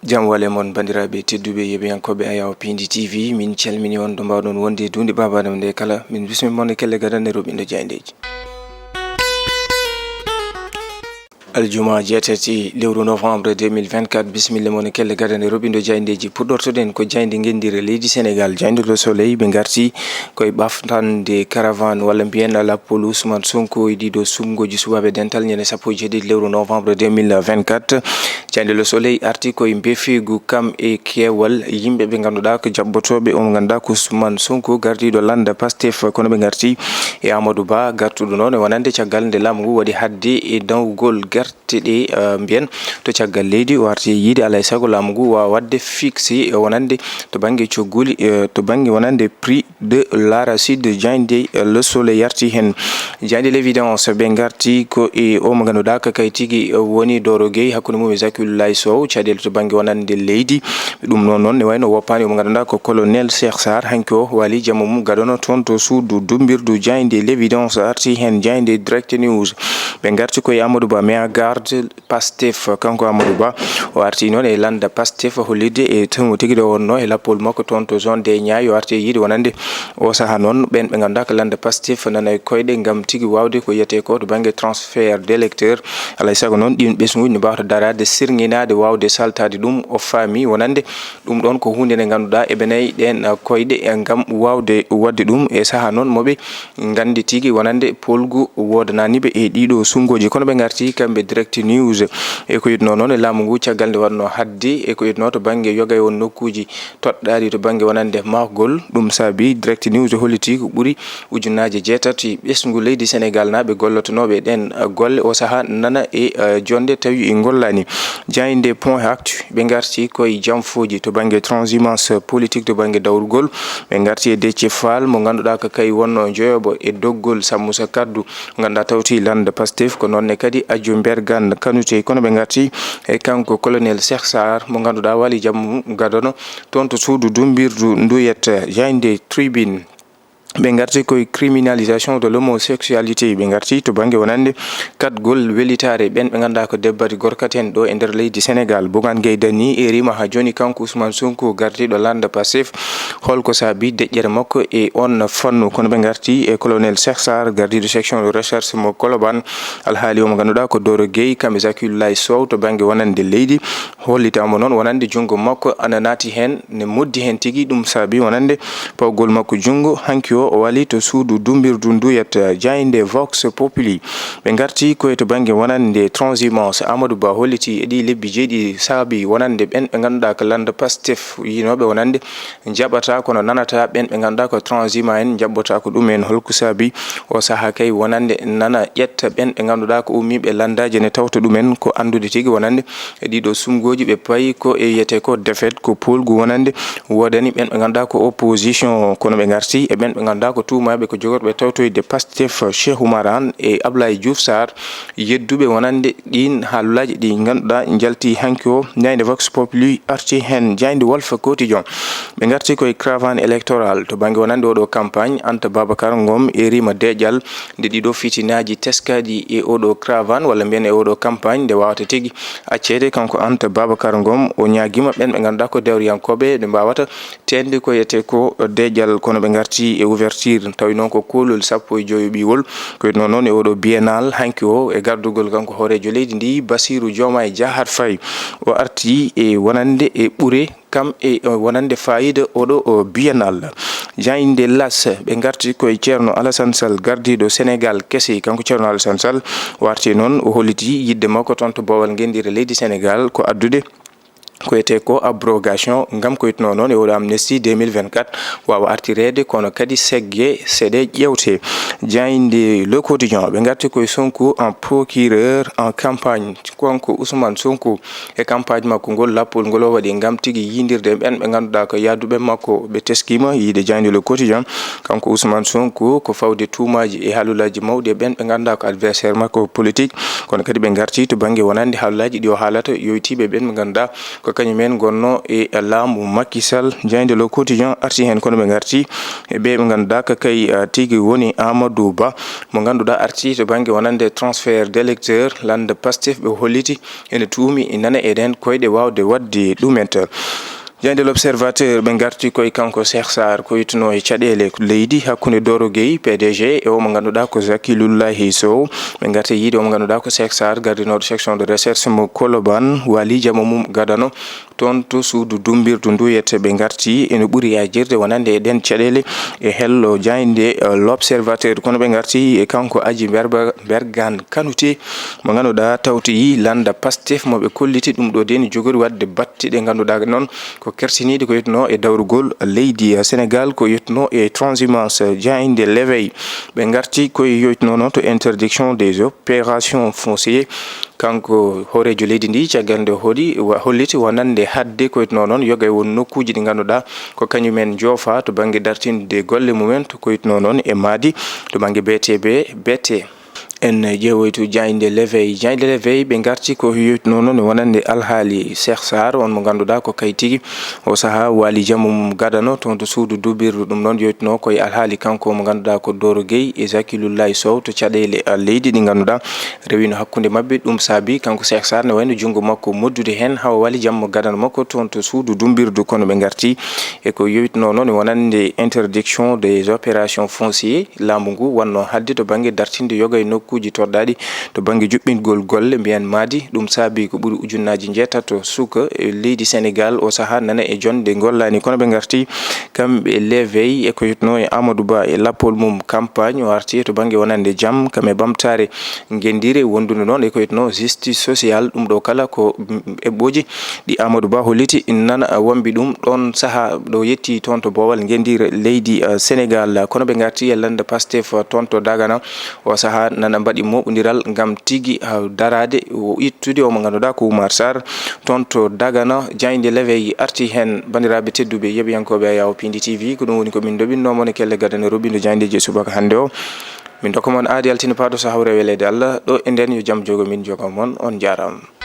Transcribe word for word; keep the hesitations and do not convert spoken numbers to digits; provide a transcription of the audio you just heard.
Jam wale mon, banndiraaɓe tedduɓe, yeɓiyankooɓe Ayaw Pindi T V, min calmini on ɗo mbaawɗon wonde e duunde baabaaɗam nde kala. Min bismi mon e kelle gadane roɓindo jaayndeeji. Aljuma jeetati lewru novembre deux mille vingt-quatre, bisimilla mon e kelle gadane roɓindo jaayndeeji. Puɗɗortoɗen ko jaaynde ngenndire leydi Senegaal, jaaynde Le Soleil, ɓe ngarti koye ɓaftande caravane walla mbiyen lappol Ousmane Sonko e ɗiɗo suɓngooji suɓaaɓe dental ñande sappo e jeeɗiɗi lewru novembre deux mille vingt-quatre. Jaaynde Le Soleil arti koye mbeefeegu kam e keewal yimɓe ɓe ngannduɗaa ko jaɓɓotooɓe o mo ngannduɗaa ko Ousmane Sonko, gardiiɗo lannda Pastef, kono ɓe ngarti e Amadou Ba, gartuɗo noon e wonande caggal nde laamu ngu waɗi haɗde e dawgol gerte ɗe, eh, mbiyen to caggal leydi. O arti e yiide alaa e sago laamu ngu waawa waɗde fixé e wonande to bannge cogguli, eh, to bannge wonande prix de l'arachide. Jaaynde, eh, Le Soleil yarti heen. Jaaynde L'Évidence, ɓe ngarti ko e o mo ngannduɗaa ko kay tigi, eh, woni Doro Gueye, hakkunde mum e Zakiullahi Sow, caɗeele to bannge wonande leydi. Ɗum noon, noon ne wayno woppaani o mo ngannduɗaa ko Colonel Cheikh Sarr, hanki o waali jamma mum gadano toon to suudu dummbirdu. Jaaynde L'Évidence arti heen. Jaaynde Direct News, ɓe ngarti ko e Amadou Ba, maire garde Pastef, kanko Amadou Ba, o arti noon e lannda Pastef, hollitde e tawmu tigi ɗo wonno e lappol makko toon to zone des Niayes. O arti e yiide wonande o sahaa noon ɓeen ɓe ngannduɗaa ko lannda Pastef nana e koyɗe ngam tigi waawde ko wiyetee ko to bannge transfert d'électeurs. Alaa e sago noon ɗiin ɓesnguuji ne mbaawata daraade, sirŋinaade, waawde saltaade ɗum. O faami wonande ɗum ɗoon ko huunde nde ngannduɗaa eɓe nayi ɗeen koyɗe ngam waawde waɗde ɗum e sahaa noon mo ɓe nganndi tigi wonande poolgu woodanaani ɓe e ɗiɗo suɓngooji. Kono ɓe ngarti kamɓe Direct News e ko wiyetnoo noon e laamu ngu caggal nde waɗnoo haɗde e ko wiyetnoo to bannge yoga e won nokkuuji toɗɗaaɗi to bannge wonande mahgol. Ɗum saabi Direct News holliti ko ɓuri ujunnaaje jeetati ɓesngu leydi Senegaal naaɓe gollotonooɓe e ɗeen golle o sahaa nana e, eh, jonnde tawi ngollaani. Jaaynde Point Actu, ɓe ngarti koye janfooji to bannge transhumance politique, to bannge dawrugol. Ɓe ngarti e Déthié Fall mo ngannduɗaa ko kay wonno joyoɓo e doggol sammusa kaddu ngannduɗaa tawti lannda Pastef, ko noon ne kadi Ajo Mbergane Kanouté. Kono ɓe ngarti e kanko Colonel Cheikh Sarr mo ngannduɗaa waali jamma mum gadano toon to suudu dummbirdu Ndouyet. Jaaynde Tribune, ɓe ngarti koye criminalisation de l'homosexualité. Ɓe ngarti to bannge wonande kaɗgol welitaare ɓeen ɓe ngannduɗaa ko debbo e gorko en ɗo e nder leydi Senegaal. Bougane Gueye Dany e rima haa jooni kanko Ousmane Sonko, gardiiɗo lannda Pastef. Holko saabi deƴƴere makko e oon fannu? Kono ɓe ngarti e Colonel Cheikh Sarr, gardiiɗo section de recherche mo Colobane. Alhaali o mo ngannduɗaa ko Doro Gueye, kamɓe Zakiullahi Sow to bannge wonande leydi. Hollitaama noon wonande junngo makko ana naati heen, ne moddi heen tigi. Ɗum saabi wonande pawgol makko junngo. Hanki o, o waali to suudu dummbirdu Ndouyet. Jaaynde Vox Populi, ɓe ngarti koye to bannge wonande transhumance. Amadou Ba holliti e ɗii lebbi jeeɗiɗi saabi wonande ɓeen ɓe ngannduɗaa ko lannda Pastef yinooɓe wonande njaɓata kono nanata ɓeen ɓe ngannduɗaa ko transhumant en, njaɓɓata ko ɗum en. Holko saabi o sahaa kay wonande nana ƴetta ɓeen ɓe ngannduɗaa ko ummiiɓe lanndaaji ne tawta ɗum en? Ko anndude tigi wonande e ɗiɗo suɓngooji ɓe payi ko e wiyetee ko défaite, ko poolgu wonande woodani ɓeen ɓe ngannduɗaa ko opposition. Kono ɓe ngarti e ɓeen ɓe ngannduɗaa ko tuumaaɓe ko jogorɓe tawtoyde Pastef, Cheikh Oumar Anne e Ablaye Diouf Sarr, yedduɓe wonande ɗiin haalulaaji ɗi ngannduɗaa njalti hanki o. Jaaynde Vox Populi arti heen. Jaaynde Walf Quotidien, ɓe ngarti koye caravane électorale to bannge wonande oɗo campagne. Anta Babacar Ngom e rima deƴƴal nde ɗiɗo fitinaaji teskaaɗi e oɗo caravane walla mbiyen e oɗo campagne nde waawata tigi acceede. Kanko Anta Babacar Ngom o ñaagiima ɓeen ɓe ngannduɗaa ko dewriyankooɓe ɓe mbaawata teeŋde ko wiyetee ko deƴƴal, kono ɓe ngarti e ouverture tawi noon ko koolol sappo e joyo ɓiwol. Ko wiyetnoo noon e oɗo biennale hanki o e gardugol kanko hooreejo leydi ndi Bassirou Diomaye Diakhar Faye. O arti e wonande e ɓure kam e, e wonande fayida oɗo o biennale. Jaaynde L'As, ɓe ngarti koye Ceerno Alassane Sall, gardiiɗo Senegaal kese. Kanko Ceerno Alassane Sall o arti noon o holliti yiɗde makko toon to boowal ngenndire leydi Senegaal ko addude ko wiyetee ko abrogation, ngam ko wiyetnoo noon e oɗo amnistie deux mille vingt-quatre waawa artireede, kono kadi segge seeɗa ƴeewte. Jaaynde Le Quotidien, ɓe ngarti koye Sonko en procureur en campagne. Kanko Ousmane Sonko e campagne makko ngol, lappol ngol o waɗi ngam tigi yiidirde e ɓeen ɓe ngannduɗaa ko yaaduɓe makko. Ɓe teskiima yiide jaaynde Le Quotidien, kanko Ousmane Sonko ko fawde tuumaaji e haalulaaji mawɗi e ɓeen ɓe ngannduɗaa ko adversaire makko politique. Kono kadi ɓe ngarti to bannge wonande haalulaaji ɗi o haalata yoytiiɓe ɓeen ɓe ngannduɗaa ko kañum en ngonno e laamu Macky Sall. Jaaynde Le Quotidien arti heen, kono ɓe ngarti e ɓe ɓe ngannduɗaa ko kay, ah, tigi woni Amadou Ba, mo ngannduɗaa arti to bannge wonande transfert d'électeur, lannda Pastef ɓe holliti ene tuumi nana e ɗeen koyɗe waawde waɗde ɗum en. Jaaynde L'Observateur ɓe ngarti koye kanko Cheikh Sarr, ko yettuno e caɗeele leydi hakkunde Doro Gueye, P D G, e o mo ngannduɗaa ko Zakilullahi Sow. Ɓe ngarti yiide o mo ngannduɗaa ko Cheikh Sarr, gardinooɗo section de recherche mo Colobane, waali jamo mum gadano toon to suudu dumbirdu ndu. Yette ɓe ngarti ene ɓuri yajirde wonande e ɗeen caɗeele e hello jaaynde, eh, L'Observateur. Kono ɓe ngarti e kanko Aji Mberba-, Mbergane Kanouté, mo ngannduɗaa tawtoyi lannda Pastef mo ɓe kolliti ɗum ɗo de ne jogori waɗde batte ɗe ngannduɗaa noon ko kersiniiɗe ko yettuno e dawrugol leydi, eh, Sénégal, ko yettuno e transhumance. Jaaynde L'Éveil ɓe ngarti koye yettuno noon to interdiction des opérations foncières. Kanko hooreejo leydi ndi, caggal nde hoɗi wa-, holliti wonande haɗde ko yettuno noon yoga e won nokkuuji ɗi ngannduɗaa ko kañum en njoofa to bannge dartinde golle mum en, to ko yettuno noon e mahdi to bannge B T B, B T. En ƴeewoytu jaaynde L'Éveil. Jaaynde L'Éveil ɓe ngarti ko yettuno noon e wonande alhaali Cheikh Sarr, on mo ngannduɗaa ko kay tigi o sahaa waali jamo mum gadano toon to suudu dumbirdu. Ɗum noon yettuno koye alhaali kanko mo ngannduɗaa ko Doro Gueye e Zakilullahi Sow to caɗeele, ah, leydi ɗi ngannduɗaa rewino hakkunde maɓɓe. Ɗum saabi kanko Cheikh Sarr ne wayno junngo makko moddude heen, hawa waali jamo gadano makko toon to suudu dumbirdu. Kono ɓe ngarti e ko yewtino noon e wonande interdiction des opérations foncières. Laamu ngu wonno haɗde to bannge dartinde yoga e nokkuuji toɗɗaaɗi to bannge juɓɓingol golle, mbiyen mahdi. Ɗum saabi ko ɓuri ujunnaaji njeetato suka e leydi Senegaal o sahaa nana e jonde ngollaani. Kono ɓe ngarti kamɓe L'Éveil e ko yettuno e Amadou Ba e lappol mum campagne. O arti to bannge wonande jam kam e ɓamtaare ngenndire wondude noon e ko yettuno justice sociale. Ɗum ɗo kala ko, mm, eɓɓooji ɗi Amadou Ba holliti nana wambi ɗum ɗoon sahaa ɗo yetti toon to boowal ngenndire leydi, eh, Senegaal. Kono ɓe ngarti e lannda Pastef toon to Dagana. O sahaa nana mbaɗi moɓondiral ngam tigi, ah, daraade o ittude o mo ngannduɗaa ko Oumar Sarr toon to Dagana. Jaaynde L'Éveil arti heen. Banndiraaɓe tedduɓe, yeɓiyankooɓe Ayaw Pindi T V, ko ɗum woni ko min ndoɓinno mon e kelle gadane roɓindo jaayndeeji e subaka hannde o. Min ndokka mon aadi altine paaɗo so hawre weleede Allah. Ɗo e nden yo jam jogo min jogo mon. On njaaraama.